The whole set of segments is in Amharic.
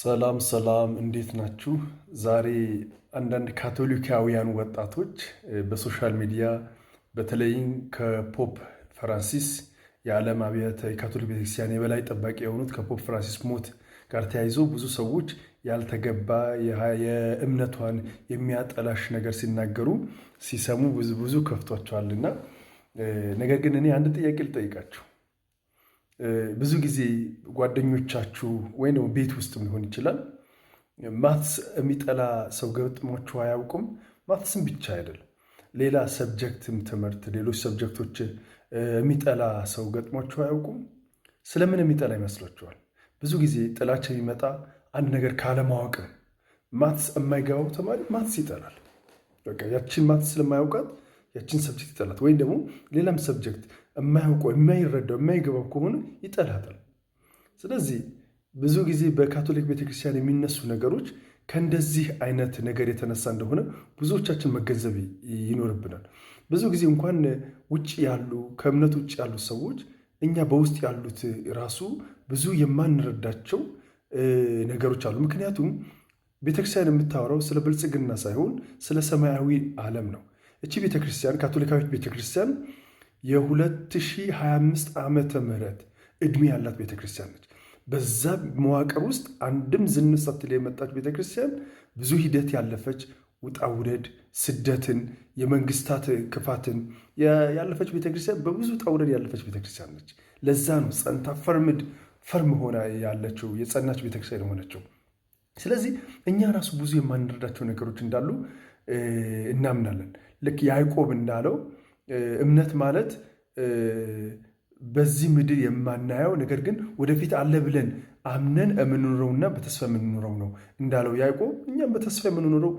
ሰላም ሰላም፣ እንዴት ናችሁ? ዛሬ አንዳንድ ካቶሊካውያን ወጣቶች በ social media በተለይም ከ Pope ፍራንሲስ፣ የዓለም አብያተ የካቶሊክ ቤተክርስቲያን የበላይ ጠባቂ የሆኑት ከ Pope ፍራንሲስ ሞት ጋር ተያይዞ ብዙ ሰዎች ያልተገባ የእምነቷን የሚያጠላሽ ነገር ሲናገሩ ሲሰሙ ብዙ ብዙ ከፍቷቸዋልና፣ ነገር ግን እኔ አንድ ጥያቄ ልጠይቃችሁ። ብዙ ጊዜ ጓደኞቻችሁ ወይም ደግሞ ቤት ውስጥም ሊሆን ይችላል maths የሚጠላ ሰው ገጥሟችሁ አያውቁም? Maths ም ብቻ አይደለም፣ ሌላ subject ም ትምህርት፣ ሌሎች subject ኦች የሚጠላ ሰው ገጥሟችሁ አያውቁም? ስለምን የሚጠላ ይመስላችኋል? ብዙ ጊዜ ጥላቻ የሚመጣ አንድ ነገር ካለማወቅ ነው። Maths የማይገባው ተማሪ maths ይጠላል። በቃ ያችን maths ስለማያውቃት ያችን subject ይጠላት፣ ወይም ደግሞ ሌላም subject የማያውቀው፣ የማይረዳው፣ የማይገባው ከሆነ ይጠላታል። ስለዚህ ብዙ ጊዜ በካቶሊክ ቤተክርስቲያን የሚነሱ ነገሮች ከእንደዚህ አይነት ነገር የተነሳ እንደሆነ ብዙዎቻችን መገንዘብ ይኖርብናል። ብዙ ጊዜ እንኳን ውጭ ያሉ፣ ከእምነት ውጭ ያሉ ሰዎች፣ እኛ በውስጥ ያሉት ራሱ ብዙ የማንረዳቸው ነገሮች አሉ። ምክንያቱም ቤተክርስቲያን የምታወራው ስለ ብልጽግና ሳይሆን ስለ ሰማያዊ ዓለም ነው። እቺ ቤተክርስቲያን፣ ካቶሊካዊት ቤተክርስቲያን የ2025 ዓመተ ምህረት ዕድሜ ያላት ቤተክርስቲያን ነች። በዛ መዋቅር ውስጥ አንድም ዝንፍ ሳትል የመጣች ቤተክርስቲያን፣ ብዙ ሂደት ያለፈች፣ ውጣ ውረድ፣ ስደትን፣ የመንግስታት ክፋትን ያለፈች ቤተክርስቲያን፣ በብዙ ውጣ ውረድ ያለፈች ቤተክርስቲያን ነች። ለዛ ነው ጸንታ firm ሆና ያለችው፣ የጸናች ቤተክርስቲያን የሆነችው። ስለዚህ እኛ ራሱ ብዙ የማንረዳቸው ነገሮች እንዳሉ እናምናለን። ልክ ያዕቆብ እንዳለው እምነት ማለት በዚህ ምድር የማናየው ነገር ግን ወደፊት አለ ብለን አምነን የምንኖረውና በተስፋ የምንኖረው ነው እንዳለው ያዕቆብ፣ እኛም በተስፋ የምንኖረው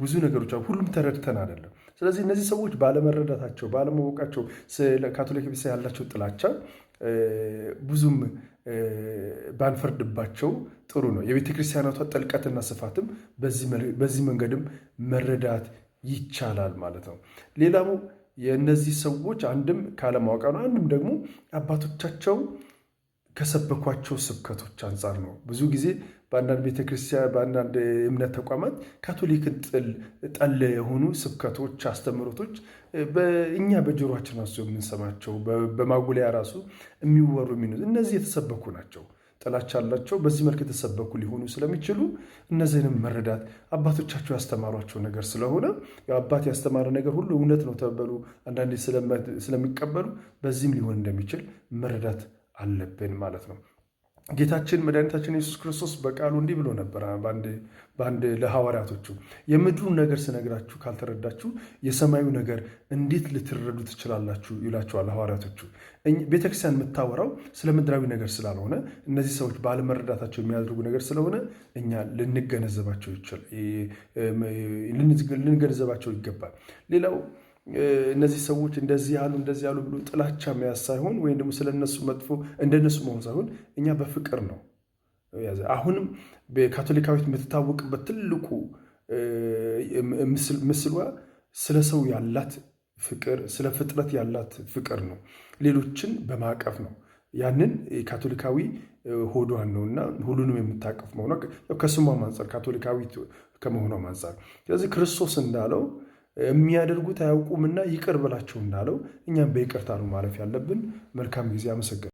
ብዙ ነገሮች አሉ። ሁሉም ተረድተን አይደለም። ስለዚህ እነዚህ ሰዎች ባለመረዳታቸው፣ ባለማወቃቸው ስለ ካቶሊክ ቤተክርስቲያን ያላቸው ጥላቻ ብዙም ባንፈርድባቸው ጥሩ ነው። የቤተ ክርስቲያናቷ ጥልቀትና ስፋትም በዚህ መንገድም መረዳት ይቻላል ማለት ነው። ሌላው የእነዚህ ሰዎች አንድም ካለማወቅ ነው፣ አንድም ደግሞ አባቶቻቸው ከሰበኳቸው ስብከቶች አንጻር ነው። ብዙ ጊዜ በአንዳንድ ቤተክርስቲያን፣ በአንዳንድ እምነት ተቋማት ካቶሊክን ጠል የሆኑ ስብከቶች፣ አስተምህሮቶች እኛ በጆሯችን ራሱ የምንሰማቸው፣ በማጉሊያ ራሱ የሚወሩ እነዚህ የተሰበኩ ናቸው። ጥላቻ አላቸው። በዚህ መልክ የተሰበኩ ሊሆኑ ስለሚችሉ እነዚህንም መረዳት፣ አባቶቻቸው ያስተማሯቸው ነገር ስለሆነ፣ አባት ያስተማረ ነገር ሁሉ እውነት ነው ተበሉ አንዳንዴ ስለሚቀበሉ በዚህም ሊሆን እንደሚችል መረዳት አለብን ማለት ነው። ጌታችን መድኃኒታችን ኢየሱስ ክርስቶስ በቃሉ እንዲህ ብሎ ነበር በአንድ ለሐዋርያቶቹ፣ "የምድሩን ነገር ስነግራችሁ ካልተረዳችሁ የሰማዩ ነገር እንዴት ልትረዱ ትችላላችሁ?" ይላቸዋል ሐዋርያቶቹ። ቤተክርስቲያን የምታወራው ስለ ምድራዊ ነገር ስላልሆነ፣ እነዚህ ሰዎች ባለመረዳታቸው የሚያደርጉ ነገር ስለሆነ እኛ ልንገነዘባቸው ይገባል። ሌላው እነዚህ ሰዎች እንደዚህ ያሉ እንደዚህ ያሉ ብሎ ጥላቻ መያዝ ሳይሆን ወይም ደግሞ ስለነሱ መጥፎ እንደነሱ መሆን ሳይሆን እኛ በፍቅር ነው። አሁንም በካቶሊካዊት የምትታወቅበት ትልቁ ምስሏ ስለ ሰው ያላት ፍቅር፣ ስለ ፍጥረት ያላት ፍቅር ነው። ሌሎችን በማቀፍ ነው። ያንን ካቶሊካዊ ሆዷን ነው እና ሁሉንም የምታቀፍ መሆኗ ከስሟም አንጻር፣ ካቶሊካዊ ከመሆኗም አንጻር። ስለዚህ ክርስቶስ እንዳለው የሚያደርጉት አያውቁምና ይቅር በላቸው እንዳለው እኛም በይቅርታ ነው ማለፍ ያለብን። መልካም ጊዜ። አመሰግናለሁ።